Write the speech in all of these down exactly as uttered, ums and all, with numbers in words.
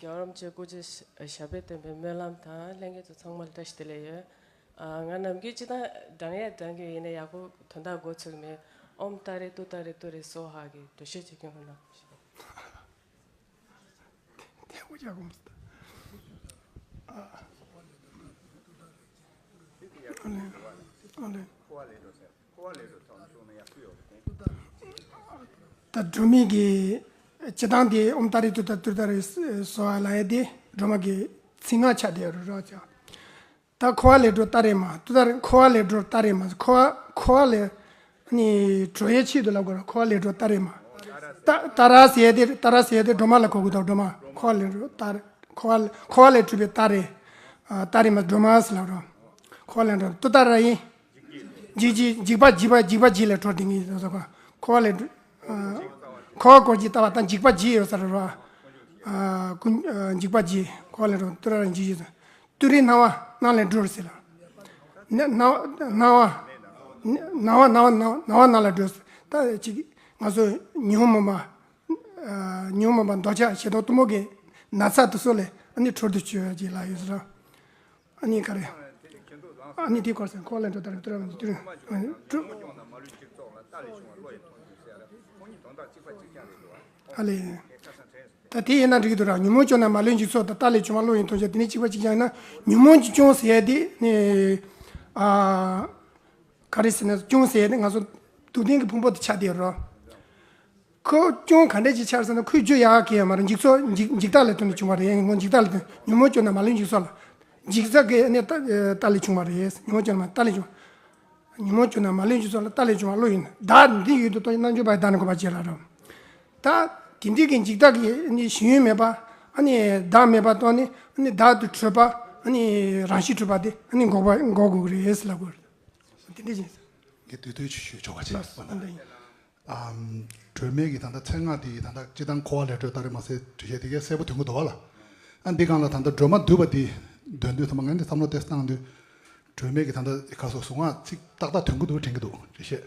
རྒྱལ་བ་རིན་པོ་ཆེ་སྐུ་ཕྱྭ་ཞབས་པད་བརྟན་པའི་སྨོན་ལམ་དང་ལྷན་རྒྱས་ཚོ་ཚང་མ་ལ་བཀྲ་ཤིས་བདེ་ལེགས་ཡོད། ཨ། ང་ནམ་རྒྱུན་སྤྱིར་བཏང་བགྲང་ཡས་བགྲང་གི་ཡིན་ན་ཡག་པོ་དོན་དག་མགོ་ཚོས་མེད། ཨོཾ་ཏཱ་རེ་ཏུཏྟཱ་རེ་ཏུ་རེ་སྭཱ་ཧཱ་གི་འགྲེལ་བཤད་བྱེད་མཁན་ཧུ་ན། དེ་ཧུ་ཅག་གོམས་སུ། ཨ་ལེ། ཨ་ལེ། ད་སྒྲོལ་མའི་གི་སྤྱི་བཏང་དེ་ཨོཾ་ཏཱ་རེ་ཏུཏྟཱ་ཏུཏྟཱ་རེ་སྭཱ་ཧཱ་ལབ་ཡས་དེ་སྒྲོལ་མ་གི་ཚིག་རྔ་ཆགས་བསྡད་ཡོད་རེད་རོགས་ཅག་ད་འཁོར་བ་ལས་སྒྲོལ་ཏཱ་རེ་མ། ཏུཏྟཱ་རེ། འཁོར་བ་ལས་སྒྲོལ་ཏཱ་རེ་མ། འཁོར་བ། འཁོར་བ་ལས་ནི་གྲོལ་ཡས་ཆེད་དུ་ལབ་དགོས་ར། འཁོར་བ་ལས་སྒྲོལ་ཏཱ་རེ་མ། ཏ་ཏཱ་ར་ཟེར་ཡས་དེ། ཏཱ་ར་ཟེར་ཡས་དེ་སྒྲོལ་མ་ལ་གོ་དགོས་དང་སྒྲོལ་མ། འཁོར་བ་ལས་སྒྲོལ་ཏཱ་རེ། འཁོར་བ་ལས། འཁོར་བ་ལས་གྲོལ་བའི་ཏཱ་རེ། ཨ། ཏཱ་རེ་མ་སྒྲོལ་མ་ཟེར་ལབ་ར། འཁོར་བ་ལས་སྒྲོལ། ཏུཏྟཱ་ར་ཡིན། འཇིགས་བྱེད། འཇིགས་པ་བྱེད་པ། འཇིགས་པ་བྱེད་ལས་གྲོལ་དེ་ངེས་སོ་སོ་ག་འཁོར་བ་ལས་སྒྲོལ། ཨ། འཁོར་བ་སྐོར་གྱི་ལྟ་བ་དང་འཇིགས་པ་བྱེད་ཡོད་ས་རེད་ར། ཨ། ཀུན། ཨ། འཇིགས་པ་བྱེད། འཁོར་བ་ལས་སྒྲོལ། ཏུ་ར་ར་འཇིགས་བྱེད་ཟེར། ཏུ་རེ་སྣང་བ་སྣང་ལས་སྒྲོལ་ཟེར་ལ། ན་སྣང་བ་སྣང་བ་སྣང་བ་སྣང་བ་སྣང་བ་སྣང་ལས་སྒྲོལ་ཟེར། ད་ཅིག་ང་ཚོ་ཉོན་མོངས་པ། ཨ། ཉོན་མོངས་པ་འདོད་ཆགས་ཞེ་སྡང་གཏི་མུག་གི་ན་ཚ་དེ་ཚོ་ལས་ཨ་ནི་གྲོལ་དུ་བཅུག་ཅེས་ལ་ཡོད་ཟེར། ཨ་ནི་ག་རེ། ཨ་ནི་དེ་སྐོར་ཟེར། འཁོར་བ་ལས་སྒྲོལ་ཏཱ་རེ་ཏུ་ར་ར་འཇིགས་བྱེད། ཨ་ལེ། ད་དེ་ཡིན་ན་འགྲིག་གི་འདུག་ར། ཉོན་མོངས་སྐྱོན་རྣམས་མ་ལུས་འཇིག་ཚོགས་དང་། རྟག་ལས་བྱུང་བ་བློ་ཡིས་མཐོང་བྱ། དེ་ནི་གཅིག་པ་གཅིག་རྐྱང་ཡིན་ན། ཉོན་མོངས་ཀྱི་སྐྱོན་ཟེར་ཡས་དེ་ནི། ཨ། ག་རེ་ཟེར་ན་སྐྱོན་ཟེར་ཡས་དེ་ང་ཚོ་སྡུག་བདེན་གྱི་ཕུང་པོ་དེ་ཆགས་བསྡད་ཡོད་ར། ཁོ་སྐྱོན་ག་འདྲ་ཅིག་ཆགས་ཟེར་ན་ཁོའི་རྒྱུ་ཡག་གི་ཡོད་མ་རེད། འཇིག་ཚོགས་འཇིག་འཇིག་ལྟ་ལས་དོན་དུ་བྱུང་བ་རེད། ངོ་འཇིག་ལྟ་ལས་དོན། ཉོན་མོངས་སྐྱོན་རྣམས་མ་ལུས་འཇིག་ཚོགས་ལ། འཇིག་ཚོགས་ཀྱི་ནི་རྟག་རྟག་ལས་བྱུང་བ་རེད། ཉོན་མོངས་སྐྱོན་རྣམས་རྟག་ལས་བྱུང་། ཉོན་མོངས་སྐྱོན་རྣམས་མ་ལུས་འཇིག་ཚོགས་ལ། རྟག་ལས་བྱུང་བ་བློ་ཡིས། བདག་འདི་ཡུལ་དུ་རྟོགས་ཤིང་། རྣལ་འབྱོར་པ་ཡི་བདག་ནི་འགོག་པར་བྱེད་ལ་རོ། ད་དེ་འདྲའི་གི་འཇིག་ལྟ་གི་ནི་ཞེན་ཡུལ་མེད་པ། ཨ་ནི་བདག་མེད་པ་དང་ནི། ཨ་ནི་བདག་ཏུ་གྲོལ་བ། ཨ་ནི་རང་བཞིན་གྲོལ་བ་དེ་ཨ་ནི་འགོག་པ་འགོག་དགོས་ཀྱི་རེད་ཟེར་ལབ་དགོས་རེད། དེ་འདྲ་ཞིག་ངས་དུས་དུས་ཆུ་ཆུ་ཆོག་པ་ཅིག་ལགས་སོ། ཨ་འདི་ཡིན། ཨམ། སྒྲོལ་མའི་གི་ད་ལྟ་མཚན་སྔགས་དེ་ད་ལྟ་སྤྱིར་བཏང་འཁོར་བ་ལས་སྒྲོལ་ཏཱ་རེ་མ་ཟེར་འགྲེལ་བཤད་དེ་གས་གསལ་པོ་ཐོན་གི་འདུག་བ་ལ། ཨ་འདི་སྒང་ལ་ད་ལྟ་སྒྲོལ་མ་འདུས་པ་དེ་འདོན་དུས་ཙམ་པ་ངས་འདི་བསམ་བློ་དེ་བཏང་དུས། སྒྲོལ་མའི་གི་ད་ལྟ་ག་སོ་གཟུངས་སྔགས་ཚིག་ཏག་ཏག་ཐོན་གི་འདུག་དྲན་གི་འདུག་འགྲེལ་བཤད།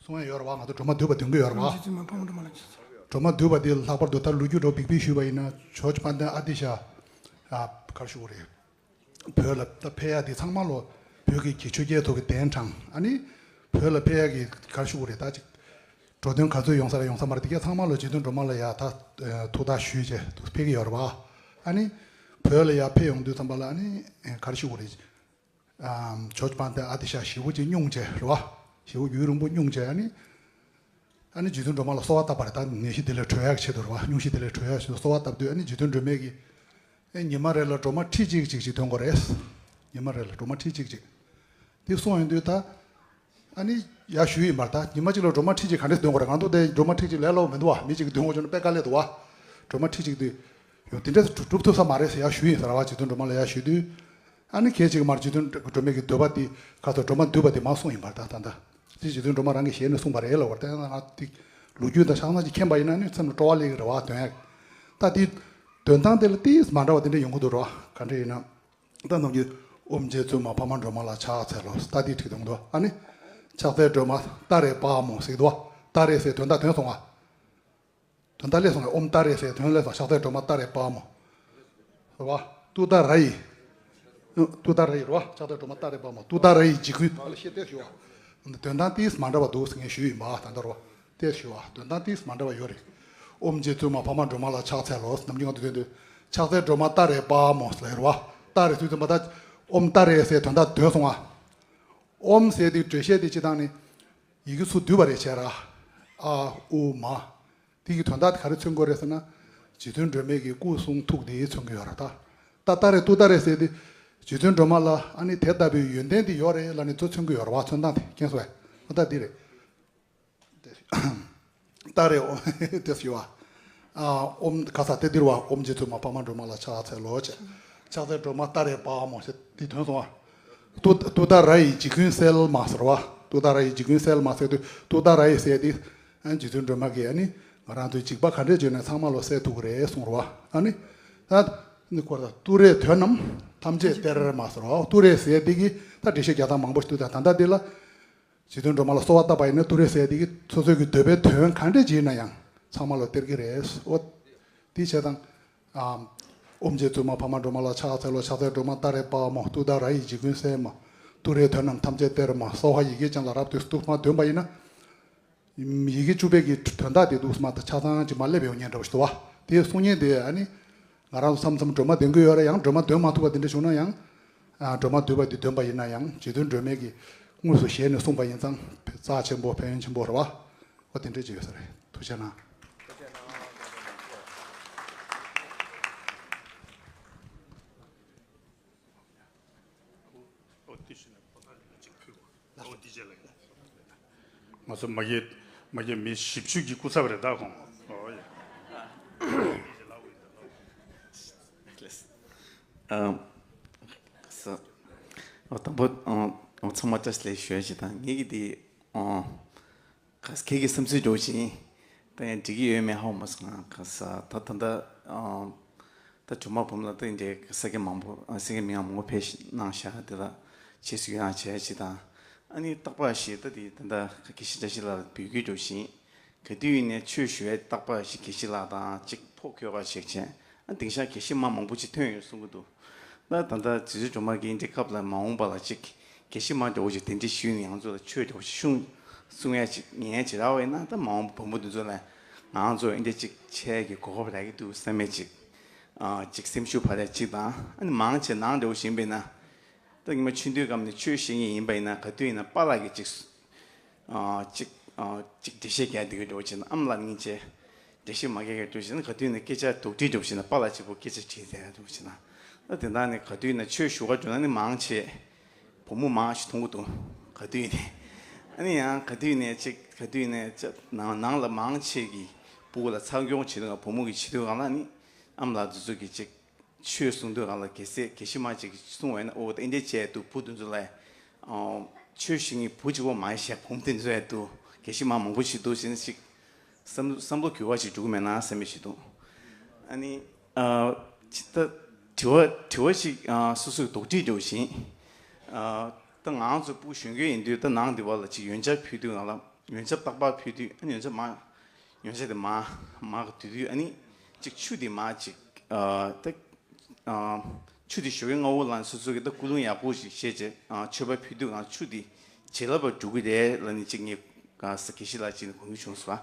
གསུང་ཡ་ཡོད་རེད་བ། ང་ཚོ་སྒྲོལ་མ་འདུས་པ་འདོན་གི་ཡོད་རེད་བ། རྗེ་བཙུན་མ་འཕགས་མ་སྒྲོལ་མ་ལ་ཕྱག་འཚལ། སྒྲོལ་མ་འདུས་པ་དེ་ལྷག་པར་དུ་ད་ལོ་རྒྱུས་འདྲ་བོ་བིག་བིག་ཞུས་པ་ཡིན་ན། ཇོརྗ་དཔལ་ལྡན་ཨ་ཏི་ཤ། ཨ། ག་རེ་ཞུ་དགོས་རེད། བོད་ལ་ད་ཕེབས་ཡ་དེ་ཚང་མ་ལོ་བོད་ཀྱི་གི་ཆོས་རྒྱལ་ཚོ་གི་གདན་དྲངས། ཨ་ནི་བོད་ལ་ཕེབས་ཡ་གི་ག་རེ་ཞུ་དགོས་རེད། ད་ཅིག་འགྲོ་དོན་ག་ཚོད་ཡོང་ས་རེད་ཡོང་ས་མ་རེད། དེ་གས་ཚང་མ་ལོ་རྗེ་བཙུན་སྒྲོལ་མ་ལ་ཡ་ད་ཐུགས་ཐག་ཞུས་བྱས་ཕེབས་ཀྱི་ཡོད་རེད་བ། ཨ་ནི་བོད་ལ་ཡ་ཕེབས་ཡོང་དུས་ཙམ་པ་ལ་ཨ་ནི་ག་རེ་ཞུ་དགོས་རེད། ཨམ། ཇོརྗ་དཔལ་ལྡན་ཨ་ཏི་ཤ་ཞེ་པོ་ཅིག་སྙུང་བྱས་རེད་བ། ཞེ་པོ་རྒྱུན་རིང་པོ་སྙུང་བྱས། ཨ་ནི། ཨ་ནི་རྗེ་བཙུན་སྒྲོལ་མ་ལ་གསོལ་བ་བཏབ་པ་རེད། ད་ནད་གཞི་དེ་ལས་གྲོལ་ཡག་ཆེད་དུ་རེད་བ། སྙུང་གཞི་དེ་ལས་གྲོལ་ཡག་ཆེད་དུ་གསོལ་བ་བཏབ་དུས། ཨ་ནི་རྗེ་བཙུན་སྒྲོལ་མས་ཀྱིས། ཨེ། ཉི་མ་རེ་ལ་སྒྲོལ་མ་ཁྲི་གཅིག་ཅིག་ཅིག་འདོན་དགོས་རེད། ཉི་མ་རེ་ལ་སྒྲོལ་མ་ཁྲི་གཅིག་ཅིག་དེ་གསུངས་ཡོང་དུས་ད། ཨ་ནི་ཡར་ཞུས་ཡིན་པར། ད་ཉི་མ་གཅིག་ལ་སྒྲོལ་མ་ཁྲི་གཅིག་ག་འདྲས་འདོན་དགོས་རེད། ང་ཚོ་དེ་སྒྲོལ་མ་ཁྲི་གཅིག་ལས་སླ་པོ་མི་འདུག་བ། མི་གཅིག་གིས་འདོན་དགོས་བྱུང་ན་དཔེ་དཀའ་ལས་འདུག་བ། སྒྲོལ་མ་ཁྲི་གཅིག་དེ་ཡོད། དེ་འདྲས་སུ་གྲུབ་ཐུབ་ས་མ་རེད་ཟེར་ཡར་ཞུས་ཡིན་ཟེར་བ། རྗེ་བཙུན་སྒྲོལ་མ་ལ་ཡར་ཞུས་དུས། ཨ་ནི་ཁྱེད་ཅིག་མར་རྗེ་བཙུན་སྒྲོལ་མའི་གི་འདུས་པ་དེ་ག་ཚོད། སྒྲོལ་མ་འདུས་པ་དེ་མར་གསུངས་ཡིན་པར། ད་ད་ད་དེ་རྗེ་བཙུན་སྒྲོལ་མ་རང་གི་ཞལ་ནས་གསུངས་པ་རེད་ལབ་པར། ད་ང་དེ་ལོ་རྒྱུས་དང་ཆ་ཚང་ཅིག་མཁྱེན་པ་ཡིན་ན་ནི་སེམས་ལ་སྤྲོ་བ་སླེབས་ཀྱི་རེད་བ། འདོན་ཡག་ད་དེ་འདོན་སྟངས་དེ་ལ་ཏིས་མ་འདྲ་བ་དེ་འདྲ་ཡོང་གི་འདུག་རེད་བ། ག་འདྲ་ཡིན་ན། ད་ནམ་རྒྱུན་ཨོཾ་རྗེ་བཙུན་མ་འཕགས་མ་སྒྲོལ་མ་ལ་ཕྱག་འཚལ་ལོ། ད་དེ་ཁྲིད་དང་འདུག་ཨ་ནི་ཕྱག་འཚལ་སྒྲོལ་མ་ཏཱ་རེ་པ་མོ་ཟེར་གི་འདུག་བ། ཏཱ་རེ་ཟེར་དོན་དག་དོན་སོང་བ། དོན་དག་སླེབས་སོང་ངས། ཨོཾ་ཏཱ་རེ་ཟེར་དོན་སླེབས་སོང་། ཕྱག་འཚལ་སྒྲོལ་མ་ཏཱ་རེ་པ་མོ། རེད་བ། ཏུཏྟཱ་ར་ཡི། ཏུཏྟཱ་ར་ཡི་རེད་བ། ཕྱག་འཚལ་སྒྲོལ་མ་ཏཱ་རེ་པ་མོ། ཏུཏྟཱ་ར་ཡི་འཇིགས་ཀུན། ཨ་ལ་ཤེས་ཏེ་ཞུ་བ། དོན་དག་ཏིས་མ་འདྲ་བ་འདུག་ཟེར་ངས་ཞུས་ཡིན་པ། ད་ལྟ་རེད་བ། ཏེ་ཞུ་བ། དོན་དག་ཏིས་མ་འདྲ་བ་ཡོད་རེད། ཨོཾ་རྗེ་བཙུན་མ་འཕགས་མ་སྒྲོལ་མ་ལ་ཕྱག་འཚལ་ལོ། ནམ་རྒྱུན་ང་ཚོ་དོན་དུ་ཕྱག་འཚལ་སྒྲོལ་མ་ཏཱ་རེ་པ་མོ་ཟེར་རེད་བ། ཏཱ་རེ་ཟེར་དུས་ཙམ་པ་ད་ཨོཾ་ཏཱ་རེ་ཟེར་དོན་དག་འདོན་སོང་ང་། ཨོཾ་ཟེར་དེ་འགྲེལ་བཤད་དེ་སྤྱིར་བཏང་ནི། ཡི་གེ་ཚུར་བསྡུས་པ་རེད་བྱས་ར། ཨ་ཨུ་མ། དེ་གི་དོན་དག་དེ་ག་རེ་མཚོན་གྱི་ཡོད་རེད་ཟེར་ན། རྗེ་བཙུན་སྒྲོལ་མའི་གི་སྐུ་གསུང་ཐུགས་དེ་མཚོན་གྱི་ཡོད་རེད་ད། ད་ཏཱ་རེ་ཏུཏྟཱ་རེ་ཟེར་དེ། རྗེ་བཙུན་སྒྲོལ་མ་ལ་ཨ་ནི་དེ་ལྟ་བུའི་ཡོན་ཏན་དེ་ཡོད་རེད་ལབ་ནས་ཚུར་མཚོན་གྱི་ཡོད་རེད་བ། མཚོན་སྟངས་དེ་མཁྱེན་སོང་ངས། འོ་ད་འདི་རེད། ཏཱ་རེ་ཨོ། དེ་ཞུ་བ། ཨ། ཨོཾ་ག་ས་དེ་འདིར་བ། ཨོཾ་རྗེ་བཙུན་མ་འཕགས་མ་སྒྲོལ་མ་ལ་ཕྱག་འཚལ་ལོ་ཅེས། ཕྱག་འཚལ་སྒྲོལ་མ་ཏཱ་རེ་པ་མོ་ཞེས་དེ་དོན་སོང་བ། ཏུ་ཏུཏྟཱ་ར་ཡི་འཇིགས་ཀུན་སེལ་མ་ཟེར་བ། ཏུཏྟཱ་ར་ཡི་འཇིགས་ཀུན་སེལ་མ་ཟེར་དུས་ཏུཏྟཱ་ར་ཡི་ཟེར་དེ། ཨ། རྗེ་བཙུན་སྒྲོལ་མ་གིས་ཨ་ནི་ང་རང་ཚོའི་འཇིགས་པ་ག་འདྲས་བྱུང་ནས་ཚང་མ་ལོ་སེལ་ཐུབ་ཀྱི་རེད་གསུངས་རེད་བ། ཨ་ནི། ད་ནི་སྐོར་ད་ཏུ་རེ་དོན་རྣམས་ཐམས་ཅད་སྟེར་མ་ཟེར་བ། ཏུ་རེ་ཟེར་དེ་གི་ད་འགྲེལ་བཤད་རྒྱག་སྟངས་མང་པོ་ཞིག་འདུག་ད་ད་ལྟ་འདི་ལ། རྗེ་བཙུན་སྒྲོལ་མ་ལ་གསོལ་བ་བཏབ་པ་ཡིན་ན་ཏུ་རེ་ཟེར་དེ་གི་སོ་སོའི་གི་འདོད་པའི་དོན་ག་འདྲས་ཅིག་ཡིན་ན་ཡང་ཚང་མ་ལོ་སྟེར་གི་རེད། འོ། དེ་བྱས་ཙང་། ཨ། ཨོཾ་རྗེ་བཙུན་མ་འཕགས་མ་སྒྲོལ་མ་ལ་ཕྱག་འཚལ་ལོ། ཕྱག་འཚལ་སྒྲོལ་མ་ཏཱ་རེ་དཔའ་མོ། ཏུཏྟཱ་ར་ཡི་འཇིགས་ཀུན་སེལ་མ། ཏུ་རེའི་དོན་རྣམས་ཐམས་ཅད་སྟེར་མ། སྭཱ་ཧཱ་ཡི་གེ་ཅན་ལ་རབ་ཏུ་བཏུད་མ་འདོན་པ་ཡིན་ན། ཡི་གེ་བཅུ་པའི་གི་དོན་དག་དེ་འདུག་སེ་མ་ད་ཆ་ཚང་ཅིག་མ་སླེབས་ཡོང་ཉེན་འདྲ་བོ་ཞིག་འདུག་བ། དེ་གསུང་ཉེན་དེ་ཨ་ནི། ང་རང་ཚོ་མཚམས་མཚམས་སྒྲོལ་མ་འདོན་གི་ཡོད་རེད། ཡང་སྒྲོལ་མ་འདོན་མ་ཐུབ་པ་དེ་འདྲ་བྱུང་ན་ཡང་། ཨ། སྒྲོལ་མ་བསྡུས་པ་དེ་འདོན་པ་ཡིན་ན་ཡང་རྗེ་བཙུན་སྒྲོལ་མས་ཀྱིས་དངོས་སུ་ཞལ་ནས་གསུངས་པ་ཡིན་ཙང་རྩ་ཆེན་པོ་ཕན་ཡོན་ཆེན་པོ་རེད་བ། ཨོ་དེ་འདྲ་ཅིག་ཡོད་ས་རེད། ཐུགས་རྗེ་གནང་། ཨོ་དེ་བཞིན་ཨོ་དེ་བྱས་ལ། ང་ཚོ་མ་གི་མ་གི་མི་བཞི་བཅུ་གི་སྐུ་ཚབ་རེད་ད་ཁོང་། ཨོ་ཡ། ཨ། ས། ཨོ་དང་པོ་ཨོ་ཚང་མ་བཀྲ་ཤིས་བདེ་ལེགས་ཞུ་ཡ་ཅིག་དང་ངེད་ཀྱི་དེ་ཨོ། ག་ས་ཁྱེད་ཀྱི་བསམ་ཚུལ་འདྲ་བོ་ཅིག་ཡིན། ད་ཡང་འགྲིག་གི་ཡོད་མེད་ཧ་གོ་མ་སོང་ང་། ག་ས་ད་ད་ད་ཨ། ད་ཇོ་མོ་བུ་མོ་ལ་ད་འདྲའི་ས་སྐྱ་མང་པོ་ཨ་ས་སྐྱ་མི་མང་པོ་ཕེབས་གནང་ཤག་དེ་ལ་རྗེས་སུ་ཡི་རང་བྱས་ཅིག་དང་། ཨ་ནི་རྟག་པར་ཞིག་ད་དེ་ད་ད་དགེ་བཤེས་བཀྲ་ཤིས་ལགས་ལ་འབོད་སྐུལ་འདྲ་བོ་ཅིག་ཡིན། ག་དུས་ཡིན་ནའི་ཆོས་ཞུ་བའི་རྟག་པར་ཞིག་དགེ་བཤེས་ལགས་དང་ཅིག་ཕོགས་ཁྱོད་ག་ཞིག་བྱས། ཨ་དེང་སང་དགེ་བཤེས་མ་མང་པོ་ཅིག་ཐོན་ཡོད་གསུང་གི་འདུག་ད་ད་ལྟ་རྗེ་བཙུན་སྒྲོལ་མ་གིས་འདི་སྐབས་ལ་མ་འོངས་པ་ལ་ཅིག་དགེ་བཤེས་མ་འདྲ་བོ་ཅིག་དེ་འདྲ་ཞུས་ནས་ང་ཚོ་ལ་ཆོས་འདྲ་བོ་ཞིག་གསུང་གསུང་ཡ་ཅིག་ཉན་ཡ་ཅིག་རག་པ་ཡིན་ན། ད་མ་འོངས་པ་བུ་མོ་འདི་ཚོ་ལ་ང་ཚོ་འདི་འདྲ་ཅིག་བྱས་ཀྱི་གོ་སྐབས་རག་གི་འདུག་བསམ་ཡ་ཅིག་ཨ་ཅིག་སེམས་ཤུགས་འཕར་ཡ་ཅིག་དང་། ཨ་ནི་མང་ཆེ་ནང་འདྲ་བོ་ཞིག་ཡིན་པ་ཡིན་ན། ད་ཉི་མ་ཆུང་དུས་སྐབས་ནས་ཆོས་བཤད་མཁན་ཡིན་པ་ཡིན་ན་ག་དུས་ཡིན་ན་པཱ་ལགས་ཀྱིས་ཅིག་ཨ་ཅིག་ཨ་ཅིག་འགྲེལ་བཤད་རྒྱག་འདི་ག་འདྲ་བོ་བྱས་ན། ཨ་མ་ལགས་སྙིང་རྗེ། འགྲེལ་བཤད་མ་རྒྱག་གི་འདྲ་བོ་བྱས་ན། ག་དུས་ཡིན་ན་སྐད་ཆ་དོག་འདྲི་འདྲ་བོ་བྱས་ན་པཱ་ལགས་གཅིག་པོ་སྐད་ཆ་དྲིས་ཟེར་ཡ་འདྲ་བོ་བྱས་ན། ད་དེ་འདྲ་ནས་ག་དུས་ཡིན་ན་ཆོས་ཞུ་ག་འགྲོ་ན་ནི་མང་ཆེ་བུ་མོ་མང་ཞིག་མཐོང་གི་འདུག་ག་དུས་ཡིན་ནའི། ཨ་ནི་ཡང་ག་དུས་ཡིན་ནའི་ཅིག་ག་དུས་ཡིན་ནའི་ཅིག་ནང་ནང་ལ་མང་ཆེ་གིས་སྤུ་གུ་ལ་ཚ་གྱང་བྱེད་དུས་སྒང་། བུ་མོ་གིས་བྱེད་དུས་སྒང་ལ་ནི་ཨ་མ་ལགས་འདི་ཚོ་གིས་ཅིག་ཆོས་གསུང་དུས་སྒང་ལ་གལ་སྲིད་དགེ་བཤེས་མ་ཅིག་གིས་གསུང་བས་ན། ཨོ་ད་འདི་འདྲ་བྱས་འདུག་བུ་འདི་ཚོ་ལ་ཨ་ཆོས་ཞུ་མཁན་བུ་གཅིག་པོ་མ་ཡིན་ཞེས། བུ་མོ་འདི་ཚོ་ཡང་འདུག་དགེ་བཤེས་མ་མང་པོ་ཞིག་འདུག་ཟེར་ནས་ཅིག་བསམ་བསམ་བློ་འགྱུར་བ་ཞིག་འགྲོ་གི་མེད་ན་བསམ་པ་ཞིག་འདུག་ཨ་ནི་ཨ་ཅི་ད་དྲི་བ་དྲི་བ་ཞིག་ཨ་སོ་སོའི་དོགས་འདྲི་འདྲ་བོ་ཞིག་ཨ་ད་ང་ཚོ་སྤུ་གུ་གཞོན་སྐྱེས་ཡིན་དུས་ད་ནང་འདི་བ་ལ་ཅིག་ཡོན་ཆབ་ཕུལ་དུས་སྒང་ལ། ཡོན་ཆབ་རྟག་པར་ཕུལ་དུས། ཨ་ནི་ཡོན་ཆབ་མར་ཡོན་ཆབ་དེ་མར་མར་ག་དུས་དུས། ཨ་ནི་ཅིག་ཆུ་དེ་མར་ཅིག་ཨ་ད་ཨ་ཆུ་དེ་ཞོགས་ཀས་སྔ་པོ་ལངས་སོ་སོ་གིས་ད་ཀུན་སློང་ཡག་པོ་ཞིག་བྱས་བྱས་ཨ་མཆོད་པ་ཕུལ་དུས་སྒང་ཆུ་དེ་བྱིན་རླབས་པ་འགྲོ་གི་རེད་ལབ་ནས་ཅིག་ངས་ག་ས་དགེ་བཤེས་ལགས་ཅིག་ནས་གོ་རྒྱུ་བྱུང་སོང་།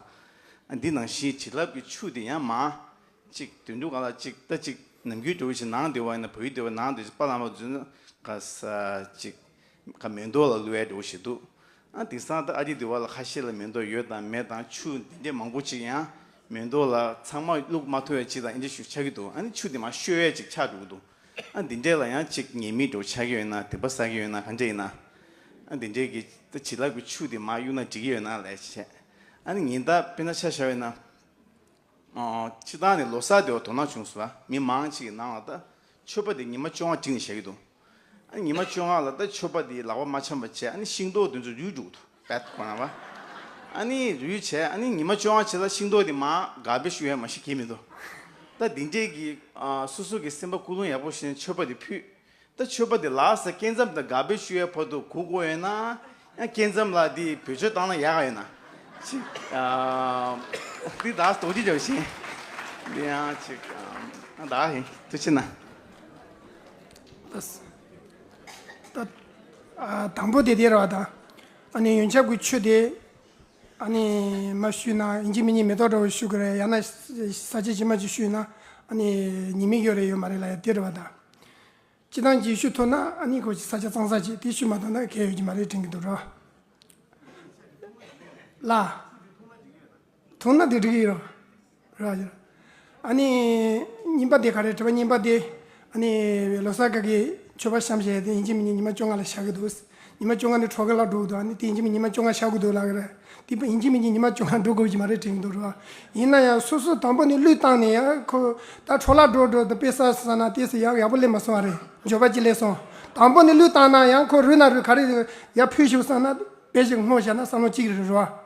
ཨ་འདི་ནང་བཞིན་བྱིན་རླབས་ཀྱི་ཆུ་དེ་ཡང་མར་ཅིག་དོན་གྲུབ་སྒང་ལ་ཅིག་ད་ཅིག་ནམ་རྒྱུན་འདྲ་བོ་ཞིག་ནང་སྡེ་བ་ཡིན་ན། བོད་ཡིག་སྡེ་བ་ནང་སྡེ་བ་ཞིག་པཱ་ལགས་མ་འཛུལ་ན་ག་ས་ཅིག་ག་མེ་ཏོག་ལ་བླུགས་ཡ་འདྲ་བོ་ཞིག་འདུག་ཨ་དེང་སང་ད་ཨ་རི་འདི་བ་ལ་ཁ་ཤས་ལ་མེ་ཏོག་ཡོད་དང་མེད་དང་། ཆུ་འདི་འདྲས་མང་པོ་ཅིག་ཡང་མེ་ཏོག་ལ་ཚང་མ་བླུགས་མ་ཐུབ་ཡ་ཅིག་དང་འདི་འདྲས་ཞིག་ཆགས་ཀྱི་འདུག་ཨ་ནི་ཆུ་དེ་མར་བཤོས་ཡ་ཅིག་ཆགས་འགྲོ་གི་འདུག་ཨ་འདི་འདྲས་ལ་ཡང་ཅིག་ཉེས་དམིགས་འདྲ་བོ་ཆགས་ཀྱི་ཡོད་ན། དད་པ་བསགས་ཀྱི་ཡོད་ན། ག་འདྲས་ཡིན་ན། ཨ་འདི་འདྲས་ཀྱི་ད་བྱིན་རླབས་ཀྱི་ཆུ་དེ་མར་གཡུག་ན་འགྲིག་གི་ཡོད་ན་ལབ་བྱས། ཨ་ནི་ཉིན་ལྟར་དཔེར་ན་ཆ་བཞག་པ་ཡིན་ན། ཨ་སྤྱིར་བཏང་ནས་ལོ་གསར་དེ་བ་དོ་སྣང་བྱུང་སོང་། མི་མང་ཆེ་གི་ནང་ལ་ད་མཆོད་པ་དེ་ཉི་མ་བཅོ་ལྔ་བསྒྲིགས་ནས་བཞག་གི་འདུག་ཨ་ཉི་མ་བཅོ་ལྔ་ལ་ད་མཆོད་པ་དེ་ལག་པ་མ་འཆང་བ་བྱས། ཨ་ནི་ཤིང་ཏོག་དེ་ཚོ་རུལ་འགྲོ་གི་འདུག་བད་ཁོ་རང་བ། ཨ་ནི་རུལ་བྱས། ཨ་ནི་ཉི་མ་བཅོ་ལྔ་ཅིག་ལ་ཤིང་ཏོག་དེ་མར་གར་བེཇ་གཡུག་ཡ་མ་གཞི་གང་ཡང་མི་འདུག་ད་འདི་འདྲས་ཀྱི་ཨ་སོ་སོ་གི་སེམས་པ་ཀུན་སློང་ཡག་པོ་བྱས་ནས་མཆོད་པ་དེ་ཕུལ། ད་མཆོད་པ་དེ་ལ་ས་སྐས་འཛེམ་དང་གར་བེཇ་གཡུག་ཡའི་བར་དུ་སྒུག་དགོས་ཡོད་ན། ཡང་སྐས་འཛེམ་ལ་དེ་བེད་སྤྱོད་བཏང་ན་ཡག་ག་ཡོད་ན། ཅིག་ཨ་འདི་ད་དོགས་གཅིག་རྒྱབ་ཤིང་། འདི་ཡང་ཅིག་ཨ་ད་ཧིན་ཐུགས་ཆེ་ན། ད་ཨ་དང་པོ་དེ་དེ་རེད་བ། ད་ཨ་ནི་ཡོན་ཆབ་ཀྱི་ཆུ་དེ་ཨ་ནི་མ་བཤུས་ན། ཡིན་གཅིག་མིན་གཉིས་མེ་ཏོག་འདྲ་བོ་བཤུ་གི་རེད། ཡང་ན་ས་ཆ་ཇི་མ་ཇི་བཤུས་ན་ཨ་ནི་ཉེས་དམིགས་ཡོད་རེད་ཡོད་མ་རེད་ལབ་ཡ་དེ་རེད་བ། ད། སྤྱིར་བཏང་གཅིག་བཤུ་ཐུབ་ན་ཨ་ནི་ཁོ་ཅིག་ས་ཆ་གཙང་ས་ཅིག་དེ་བཤུ་མ་ཐུབ་ན་གལ་ཡོད་ཀྱི་མ་རེད་དྲན་གྱི་འདུག་ར། ལ། ཐུབ་ན་དེ་འགྲིག་གི་ཡོད་ར། ར། ཨ་ནི་གཉིས་པ་དེ་ག་རེ། དྲི་བ་གཉིས་པ་དེ་ཨ་ནི་ལོ་གསར་ག་གི་མཆོད་པ་བཤམས་བྱས་དེ་ཡིན་གཅིག་མིན་གཉིས་ཉི་མ་བཅོ་ལྔ་ལ་བཞག་གི་འདུག་ཉི་མ་བཅོ་ལྔ་ནི་འཕྲོ་བརླག་འགྲོ་གི་འདུག་ཨ་ནི་དེ་ཡིན་གཅིག་མིན་ཉི་མ་བཅོ་ལྔ་བཞག་དགོས་འདུག་ལབ་གི་རེད། དེ་ཡིན་གཅིག་མིན་གཉིས་ཉི་མ་བཅོ་ལྔ་འགྲོ་དགོས་ཀྱི་མ་རེད་དྲན་གྱི་འདུག་ར། ཡིན་ན་ཡང་སོ་སོ་དང་པོ་ནས་བློས་བཏང་ནས་ཡང་ཁོ་ད་འཕྲོ་བརླག་འགྲོ་འགྲོ་དང་དཔེ་ས་ས་ན་དེ་སི་ཡག་ཡག་པོ་སླེབས་མ་སོང་བ་རེད། འབྱོར་པ་ཅིག་སླེབས་སོང་། དང་པོ་ནས་བློས་བཏང་ན་ཡང་ཁོ་རུལ་ན་རུལ། ག་རེ་ཡར་ཕུལ་ཞིག་བསམ་ན་དཔེ་ཞིག་སྔོ་བཞག་ན་བསམ་བློ་གཅིག་རེད་ར།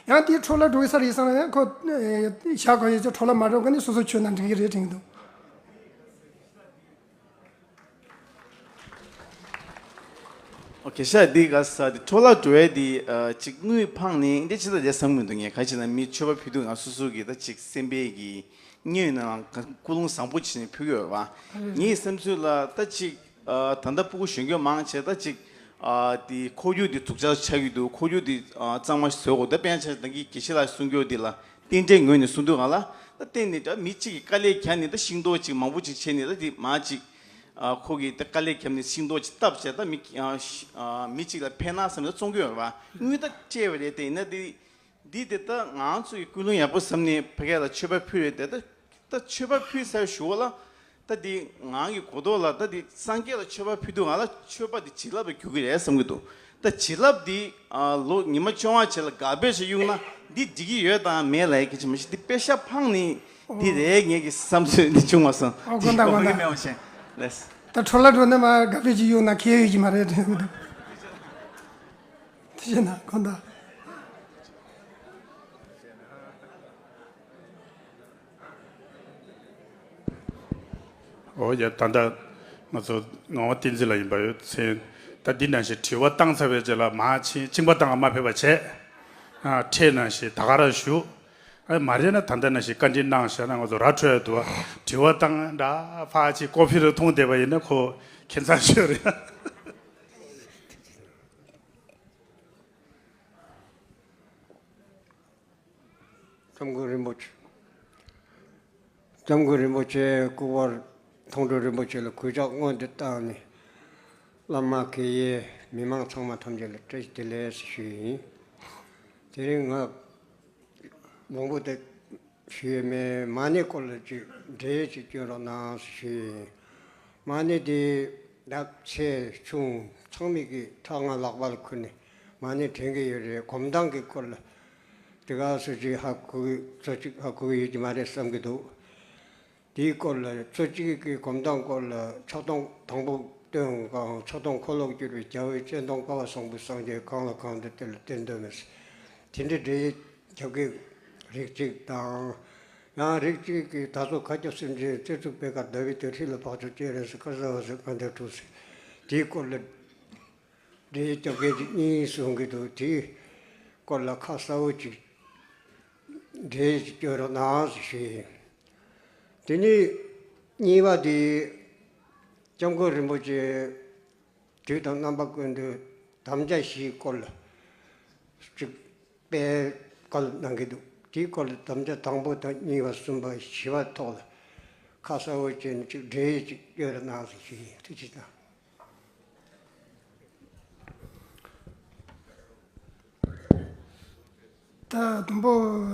ཡང་དེ་འཕྲོ་བརླག་འགྲོ་གི་ས་རེད་བསམ་ན་ཡང་ཁོ་བཞག་དགོས་ཡོད་ཚེ་འཕྲོ་བརླག་མ་འགྲོ་གི་ནས་སོ་སོ་ཆོད་ན་འགྲིག་གི་རེད་དྲན་གྱི་འདུག་ཨོ་ཁེ་ཤ་འདི་ག་ས་འདི་འཕྲོ་བརླག་འགྲོ་ཡས་འདི་ཨ་ཅིག་དངུལ་འཕངས་ནས་འདི་ཅི་ལ་རེད་བསམ་གི་མི་འདུག་ངས། ག་ཅི་ན་མི་མཆོད་པ་ཕུལ་དུས་ང་སོ་སོ་གི་ད་ཅིག་སེམས་པའི་གི་ སྙིང་ནང་ཀུན་སློང་བཟང་པོ་བྱས་ནས་ཕུལ་གྱི་ཡོད་རེད་བ། ངའི་བསམ་ཚུལ་ལ་ད་ཅིག་ཨ་ད་ལྟ་སྤུ་གུ་གཞོན་སྐྱེས་མང་ཆེ་ད་ཅིག་ཨ་དེ་ཁོར་ཡུག་དེ་དུག་ཆག་ཆགས་ཀྱི་འདུག་ཁོར་ཡུག་དེ་ཨ་གཙང་མ་ཞིག་བཟོ་དགོས། ད་དཔེར་ན་ཆ་བཞག་ད་གིན་དགེ་བཤེས་ལགས་གསུང་རྒྱུ་དེ་ལ་རྟེན་འབྲེལ་ངོས་ནས་གསུང་དུས་གང་ལ་ད་གཏན་ནས་ད་མི་གཅིག་གིས་དཀའ་ལས་བརྒྱབ་ནས་ད་ཤིང་ཏོག་ཅིག་མང་པོ་ཅིག་བྱས་ནས་ད་དེ་མ་ཅིག་ཨ་ཁོ་གིས་ད་དཀའ་ལས་བརྒྱབ་ནས་ཤིང་ཏོག་ཅིག་བཏབ་བྱས་ད་མི་ཨ་ཤི་ཨ་མི་གཅིག་ལ་ཕན་ན་བསམ་ནས་བཙོང་གི་ཡོད་རེད་བ། དངུལ་ད་སྤྲད་པ་རེད། དེ་ཡིན་ན་དེ། འདི་དེ་ད་ང་ཚོ་ཡི་ཀུན་སློང་ཡག་པོ་བསམ་ནས་ཕ་གི་ལ་མཆོད་པ་ཕུལ་རེད་དེ། ད་ད་མཆོད་པ་ཕུལ་ཚར་ཞུ་བ་ལ། ད་འདི་ང་གི་གོ་རྟོགས་ལ་ད་འདི་སངས་རྒྱས་ལ་མཆོད་པ་ཕུལ་དུས་ང་ལ་མཆོད་པ་འདི་བྱིན་རླབས་ལ་འགྱུར་གི་རེད་བསམ་གི་འདུག་ད་བྱིན་རླབས་འདི་ཨ་ལོ་ཉི་མ་བཅོ་ལྔ་བྱས་ལ་ག་པེ་ཞིག་གཡུག་ན་འདི་འགྲིག་གི་ཡོད་དང་མེད་ལ་ཡ་གི་ཅི་མ་ཤེས། འདི་པེ་ཤ་ཕངས་ནི་འདི་རེད། ངེད་ཀྱི་བསམ་ཚུལ་འདི་བྱུང་བ་སོང་། ཨོ་དགོན་བདག་དགོན་བདག་མེད་བ་ཤེས་ལེས། ད་འཕྲོ་ལ་འགྲོ་ན་མ་ག་པེ་ཅིག་གཡུག་ན་ཁྱད་ཡོད་ཀྱི་མ་རེད་དྲན་གི་འདུག་དེ་བྱས་ན་དགོན་བདག་ཨོ་ཡ། ད་ལྟ་ང་ཚོ་ངག་དབང་བསྟན་འཛིན་ལགས་ཡིན་པ་ཡོད་ཚེ། ད་འདི་ནང་བཞིན་དྲི་བ་བཏང་ཚར་བའི་རྗེས་ལ་མར་ཕྱིན་གཅིན་པ་བཏང་མ་ཕེབས་པ་བྱས། ཨ་ཁྲལ་ནང་བཞིན་ད་ག་རང་བཞུགས། ཨ་མ་རེད་ན་ད་ལྟ་ནང་བཞིན་བཀའ་འདྲི་གནང་བཞག་ན་ང་ཚོ་ར་འཕྲོད་ཡ་འདུག་བ། དྲི་བ་བཏང་འདྲ་ཕར་ཕྱིན་ཀོ་ཕི་རུ་མཐོང་བསྡད་པ་ཡིན་ན་ཁོ་ཁྱད་མཚར་ཤོས་རེད། སྐྱབས་མགོན་རིན་པོ་ཆེ། སྐྱབས་མགོན་རིན་པོ་ཆེ་སྐུ་པར་མཐོང་གྲོལ་རིན་པོ་ཆེ་ལ་གུས་ཕྱག་སྔོན་དུ་བཏང་ནས། བླ་མ་དགེ་བའི་མི་མང་ཚང་མ་ཐམས་ཅད་ལ་བཀྲ་ཤིས་བདེ་ལེགས་ཞུ་ཡི་ཡིན། དེ་རིང་ང་མང་པོ་དེ་ཞུ་ཡི་མེད། མ་ཎི་སྐོར་ལ་ཅིག་འགྲེལ་ཅིག་སྐྱོན་རོགས་གནང་ཞུ་ཡི་ཡིན། མ་ཎི་དེ་ད་ཆེ་ཆུང་ཚང་མས་ཀྱི་ཐག་ང་ལག་པ་ལ་ཁུར་ནས་མ་ཎི་དྲན་གྱི་ཡོད་རེད། སྒོམ་སྟངས་ཀྱི་སྐོར་ལ་དེ་ག་སུ་ཅིག་ཧ་གོ་གི་ཚོ་ཅིག་ཧ་གོ་གི་ཡོད་ཀྱི་མ་རེད་བསམ་གྱི་འདུག་དེའི་སྐོར་ལ་ཚོ་གཅིག་གི་སྒོམ་སྟངས་སྐོར་ལ་ཕྱག་སྟོང་དང་པོ་སྟོན་གང་ཕྱག་སྟོང་འཁོར་ལོ་བསྒྱུར་བའི་རྒྱལ་བའི་སྤྱན་སྟོང་བསྐལ་པ་བཟང་པོའི་སངས་རྒྱས་གང་ལ་གང་འདུལ་དེ་ལ་བསྟན་དོན་མེད། དེ་འདྲའི་འགྲེལ་རྒྱབ་ཀྱི་རིགས་གཅིག་དང་། ཡང་རིགས་གཅིག་གིས་ད་ཚོ་མཁའ་ཁྱབ་སེམས་ཅན་རྩེ་གཅིག་པའི་ཁར་ཟླ་བའི་དུས་ཁྲི་ལ་འཕགས་མཆོག་སྤྱན་རས་གཟིགས་དཀར་གསལ་འོད་ཟེར་མངའ་བདག་གྲུབ་ཟེར། དེའི་སྐོར་ལ་འགྲེལ་རྒྱབ་མཁན་གཅིག་གཉིས་གསུང་གི་འདུག་དེའི་སྐོར་ལ་ཁ་གསལ་བོ་གཅིག་འགྲེལ་གཅིག་སྐྱོན་རོགས་གནང་ཞེས་ཞུས་ཡིན། དེ་ནས་གཉིས་པ་དེ་སྐྱབས་མགོན་རིན་པོ་ཆེ་དུས་དང་རྣམ་པ་ཀུན་ཏུ་དམ་བཅའ་བཞིའི་སྐོར་ལ་ཅིག་དཔེ་བཀའ་སློབ་གནང་གི་འདུག་དེའི་སྐོར་ལ་དམ་བཅའ་དང་པོ་དང་གཉིས་པ་གསུམ་པ་བཞི་པ་ཐོག་ལ་ཁ་གསལ་བོ་བྱས་ནས་ཅིག་འགྲེལ་ཅིག་སྐྱོན་རོགས་གནང་ཞེས་ཞུས་ཡིན། ཐུགས་རྗེ་གནང་། ད་དུམ་བུ་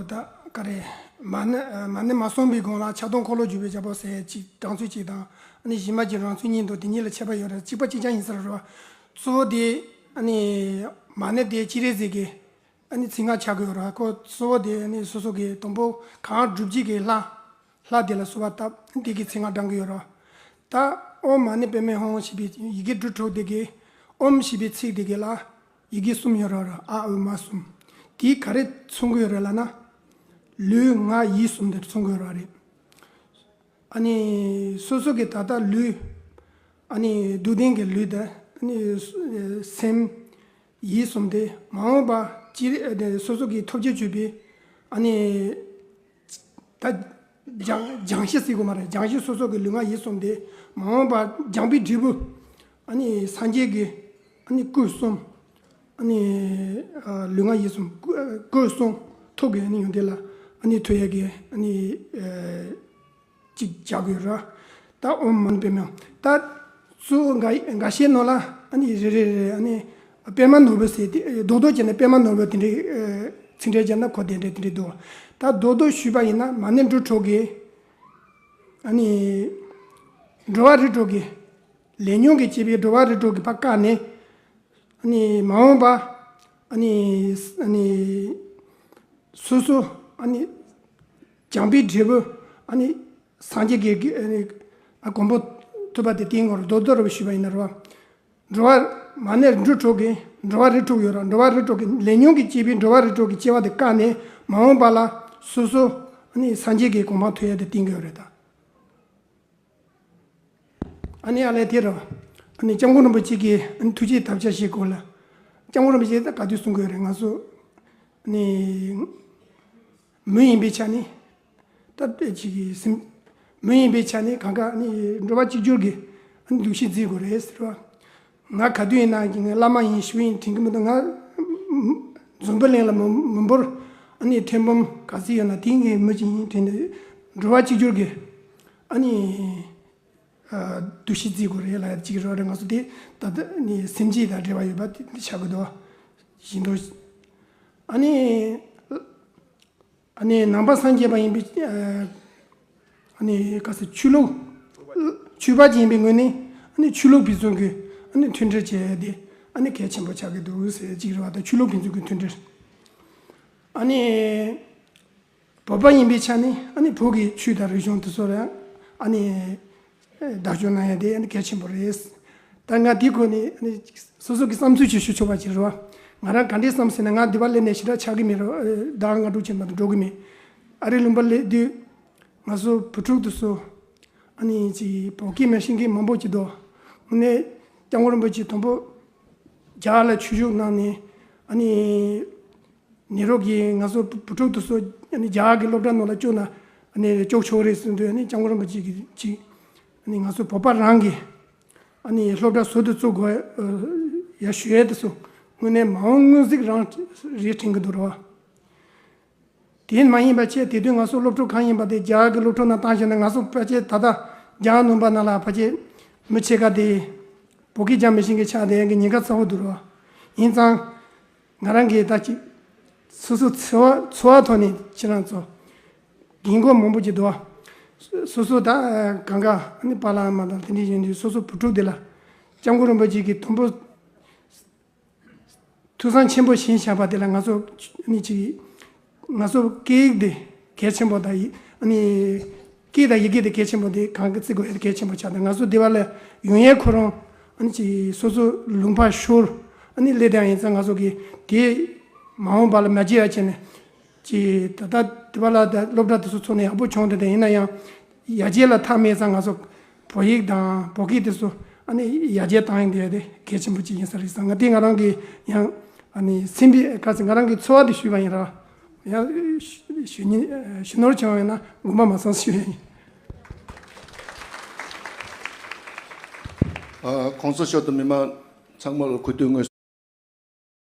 ད་ག་རེ། མ་ཎི་མ་ཎི་མ་གསུངས་པའི་གོང་ལ་ཕྱག་སྟོང་འཁོར་ལོ་བསྒྱུར་བའི་རྒྱལ་པོ་ཟེར་གཅིག་གྲངས་ཚུལ་གཅིག་དང་། ཨ་ནི་གཞི་མ་གི་རང་ཚུལ་གཉིས་འདུག་དེ་གཉིས་ལ་ཁྱད་པར་ཡོད་རེད། གཅིག་པ་གཅིག་རྐྱང་ཡིན་ས་རེད་བ། གཙོ་བོ་དེ་ཨ་ནི་མ་ཎི་དེ་སྤྱན་རས་གཟིགས་ཀྱི་ཨ་ནི་མཚན་སྔགས་ཆགས་ཀྱི་ཡོད་རེད་བ། ཁོ་གཙོ་བོ་དེ་ཨ་ནི་སོ་སོ་གི་དུམ་བུ་གང་སྒྲུབ་བྱེད་ཀྱི་ལྷ། ལྷ་དེ་ལ་གསོལ་བ་བཏབ་དེ་གི་མཚན་སྔགས་བགྲང་གི་ཡོད་རེད། ད་ཨོཾ་མ་ཎི་པདྨེ་ཧཱུྃ་ཞེས་པའི་ཡི་གེ་འབྲུ་དྲུག་དེ་གི་ཨོཾ་ཞེས་པའི་ཚིག་དེ་གི་ལ་ཡི་གེ་གསུམ་ཡོད་རེད། ཨ་ཨུ་མ་གསུམ། དེ་ག་རེ་མཚོན་གི་ཡོད་རེད་ལབ་ན། ལུས་ངག་ཡིད་གསུམ་དེ་མཚོན་གི་ཡོད་རེད། ཨ་ནི་སོ་སོ་གི་ད་ལྟ་ལུས། ཨ་ནི་སྡུག་བདེན་གྱི་ལུས་དང་ཨ་ནི་སེམས། ཡིད་གསུམ་དེ་མ་འོངས་པ་ཅི་རེད་དེ་སོ་སོ་གི་ཐོབ་བྱ་བྱུས་པའི་ཨ་ནི་ད་སྦྱང་སྦྱང་གཞི་ཟེར་དགོས་མ་རེད། སྦྱང་གཞི་སོ་སོ་གི་ལུས་ངག་ཡིད་གསུམ་དེ་མ་འོངས་པ་སྦྱངས་པའི་འབྲས་བུ་ཨ་ནི་སངས་རྒྱས་ཀྱི་ཨ་ནི་སྐུ་གསུམ། ཨ་ནི་ལུས་ངག་ཡིད་གསུམ་སྐུ་སྐུ་གསུམ་ཐོག་གི་ཨ་ནི་ཡོན་ཏན་ལ་ཨ་ནི་ཐོས་ཡས་ཀྱི་ཨ་ནི། ཅིག་བྱ་དགོས་ར། ད་ཨོཾ་མ་ཎི་པདྨེ། ད་གཙོ་བོ་འགའ་འགའ་ཤས་ནང་ལ་ཨ་ནི་རེ་རེ་རེ་ཨ་ནི་པདྨ་ནོར་བུ་ཟེར་ཏེ་རྡོག་རྡོག་བྱས་ནས་པདྨ་ནོར་བུ་དེ་འདྲའི་ཚིག་འགྲེལ་བརྒྱབ་ན་གོ་དེ་འདྲའི་དེ་འདྲའི་འདུག་ད་རྡོག་རྡོག་ཞུས་པ་ཡིན་ན་མ་ཎི་འབྲུ་དྲུག་གི་ཨ་ནི་འགྲོ་བ་རིགས་དྲུག་གི་ལས་ཉོན་གྱིས་བསྐྱེད་པའི་འགྲོ་བ་རིགས་དྲུག་གི་ཕར་བཀག་ནས། ཨ་ནི་མ་འོངས་པ་ཨ་ནི་ཨ་ནི་སོ་སོ་ཨ་ནི་སྦྱངས་པའི་འབྲས་བུ་ཨ་ནི་སངས་རྒྱས་ཀྱི་ཨ་ནི་ཨ་གོ་འཕང་ཐོབ་པ་དེ་བསྟན་དགོས་རེད། རྡོག་རྡོག་རེ་བ་ཞུས་པ་ཡིན་ན་རེད་བ། འགྲོ་བ་མ་ཎི་འབྲུ་དྲུག་གི་འགྲོ་བ་རིགས་དྲུག་ཡོད་རེད། འགྲོ་བ་རིགས་དྲུག་གི་ལས་ཉོན་གྱིས་བསྐྱེད་པའི་འགྲོ་བ་རིགས་དྲུག་གི་སྐྱེ་བ་དེ་བཀག་ནས་མ་འོངས་པ་ལ་སོ་སོ་ཨ་ནི་སངས་རྒྱས་ཀྱི་གོ་འཕང་ཐོབ་ཡ་དེ་བསྟན་གྱི་ཡོད་རེད་ད། ཨ་ནི་ཨ་ལས་དེ་རུ། ཨ་ནི་སྐྱབས་མགོན་རིན་པོ་ཆེ་གིས་ཨ་ནི་ཐུགས་རྗེའི་དམ་བཅའ་ཞིག་གོ་ལ། སྐྱབས་མགོན་རིན་པོ་ཆེ་ད་ག་དུས་གསུང་གི་ཡོད་རེད། ང་ཚོ་ཨ་ནི་མི་ཡིན་པའི་ཆ་ནས་ ད་ཅིག་གི་སེམས་མི་ཡིན་པའི་ཆ་ནས་གང་ག་ནི་འགྲོ་བ་གཅིག་གྱུར་གྱི་འདུ་ཤེས་འཛིན་དགོས་རེད་ཟེར་བ། ང་ག་དུས་ཡིན་ན་ང་བླ་མ་ཡིན་ཞུ་ཡིན་དྲན་གྱི་མི་འདུག་ང་འཛམ་བུ་གླིང་ལ་མི་མི་འབོར་ཨ་ནི་ཐེར་འབུམ་ག་ཚོད་ཡོད་ན་དེ་ངའི་མི་གཅིག་ཡིན་དྲན་ནས་འགྲོ་བ་གཅིག་གྱུར་གྱི་ཨ་ནི་འདུ་ཤེས་འཛིན་དགོས་རེད་ལ་གཅིག་རོགས་རེད། ང་ཚོ་དེ་ད་ལྟ་ནི་སེམས་བསྐྱེད་དང་འབྲེལ་བ་ཡོད་པ་དེ་འདྲ་ཆགས་ཀྱི་འདུག་བཞིན་དུ། ཨ་ནི། ཨ་ནི་ནང་པ་སངས་རྒྱས་པ་ཡིན་པའི་ཨ་ནི་ག་ཟེར་ཆོས་ལུགས་ཆོས་པ་ཅིག་ཡིན་པའི་ངོས་ནས་ཨ་ནི་ཆོས་ལུགས་ཕན་ཚུན་གྱི་ཨ་ནི་མཐུན་སྒྲིལ་བྱས་ཏེ་ཨ་ནི་གལ་ཆེན་པོ་ཆགས་ཀྱི་འདུག་ཟེར་གཅིག་རེད་བ། ད་ཆོས་ལུགས་ཕན་ཚུན་གྱི་མཐུན་སྒྲིལ། ཨ་ནི་བོད་པ་ཡིན་པའི་ཆ་ནས་ཨ་ནི་བོད་ཀྱི་ཆོས་དང་རིག་གཞུང་དེ་ཚོ་ལ་ཨ་ནི་བདག་སྐྱོང་གནང་ཡ་དེ་ཨ་ནི་གལ་ཆེན་པོ་རེད། ད་ང་དེ་གོ་ནས་ཨ་ནི་སོ་སོ་གི་བསམ་ཚུལ་ཅིག་ཞུ་ཆོག་པ་ཅིག་རེད་བ། ང་རང་ག་འདྲའི་བསམ་ཟེར་ན་ང་འདི་པར་སླེབས་ནས་ཞེ་དྲག་ཆགས་ཀྱི་མེད་རེད། ཟླ་ལྔ་དྲུག་ཅིག་མ་གཏོགས་འགྲོ་གི་མེད། ཨ་རི་ལུང་པར་སླེབས་དུས་ང་ཚོ་བུ་ཕྲུག་དེ་ཚོ་ཨ་ནི་ཅིག་བོད་སྐད་མ་ཤེས་མཁན་མང་པོ་ཅིག་འདུག་དངོས་གནས་སྐྱབས་མགོན་རིན་པོ་ཆེ་དང་པོ་རྒྱ་གར་ལ་ཆོས་ཞུགས་གནང་ནས་ཨ་ནི་ནེ་རོ་གིས་ང་ཚོ་བུ་ཕྲུག་དེ་ཚོ་ཨ་ནི་རྒྱ་གར་གྱི་སློབ་གྲྭ་ནང་ལ་བཅུག་ན་ཨ་ནི་བཅུག་ཆོག་རེད་ཟེར་དུས་ཨ་ནི་སྐྱབས་མགོན་རིན་པོ་ཆེ་གིས་ཅིག་ཨ་ནི་ང་ཚོ་བོད་པ་རང་གིས་ཨ་ནི་སློབ་གྲྭ་ཟུར་དུ་བཙུགས་དགོས་ཡ་ཞུ་ཡས་དེ་ཚོ་དངོས་གནས་མ་འོངས་དངོས་གཟིགས་རང་རེད་དྲན་གྱི་འདུག་རེད་བ། དེ་མ་ཡིན་པ་བྱས་དེ་དུས་ང་ཚོ་སློབ་ཕྲུག་གང་ཡིན་པ་དེ་རྒྱ་གར་གྱི་སློབ་ཕྲུག་ནང་བཏང་བཞག་ན་ང་ཚོ་ཕལ་ཆེར་ད་ལྟ་རྒྱ་གར་ནང་པ་ནང་ལ་ཕལ་ཆེར་མི་ཕྱེད་ཀ་དེ་བོད་སྐད་རྒྱག་མི་ཤེས་མཁན་ཆགས་བསྡད་ཡ་གི་ཉེན་ཁ་ཚ་བོ་འདུག་རེད་བ། ཡིན་ཙང་ང་རང་གིས་ད་ཅིག་སོ་སོ་འཚོ་བ་འཚོ་བ་ཐོག་ནས་ཁྱེད་རང་ཚོ་རྒན་གོག་མང་པོ་ཅིག་འདུག་བ། སོ་སོ་ད་གང་ག་ཨ་ནི་པཱ་ལགས་ཨ་མ་དང་དེ་འདྲ་ཡིན་དུས་སོ་སོ་བུ་ཕྲུག་དེ་ལ་སྐྱབས་མགོན་རིན་པོ་ཆེ་གིས་དུམ་བུ་ཐུགས་བསམ་ཆེན་པོ་བཞེས་བཞག་པ་དེ་ལ་ང་ཚོ་ནི་ཅིག་ང་ཚོ་སྐད་ཡིག་དེ་གལ་ཆེན་པོ་དང་ཡི་ཨ་ནི་སྐད་དང་ཡི་གེ་དེ་གལ་ཆེན་པོ་དེ་གང་གི་བརྩི་དགོས་ཡ་དེ་གལ་ཆེན་པོ་ཆགས་ཏེ་ང་ཚོ་སྡེ་བ་ལ་ཡོང་ཡས་ཁོ་རང་ཨ་ནི་ཅིག་སོ་སོ་ལུང་པ་ཤོར་ཨ་ནི་སླེབས་དེ་ཡིན་ཙང་ང་ཚོ་གི་དེ་མ་འོངས་པ་ལ་མ་བརྗེད་ཡ་བྱས་ནས་ཅིག་ད་ལྟ་སྡེ་བ་ལ་ད་སློབ་གྲྭ་དེ་ཚོ་ཚོགས་ནས་ཡག་པོ་བྱུང་དེ་དེ་ཡིན་ན་ཡང་། ཡར་རྒྱས་ལ་མཐའ་མེད་ཙང་ང་ཚོ་བོད་ཡིག་དང་བོད་སྐད་དེ་ཚོ་ཨ་ནི་ཡར་རྒྱས་བཏང་ཡིན་དེ་དེ་གལ་ཆེན་པོ་ཅིག་ཡིན་ས་རེད་བསམ། ང་དེ་ང་རང་གི་ཡང་ཨ་ནི་སེམས་པའི་ག་ཚོད་ང་རང་གི་ཚོར་བ་དེ་ཞུས་པ་ཡིན་ར། ཡང་ཞུ་ཉན་ཞུ་ནོར་བྱུང་བ་ཡིན་ན་དགོངས་པ་མ་ཚོམས་ཞུ་ཡ་ཡིན། ཨ། གོང་ས་མཆོག་དང་མི་མང་ཚང་མ་ལ་གུས་འདུད་དངོས།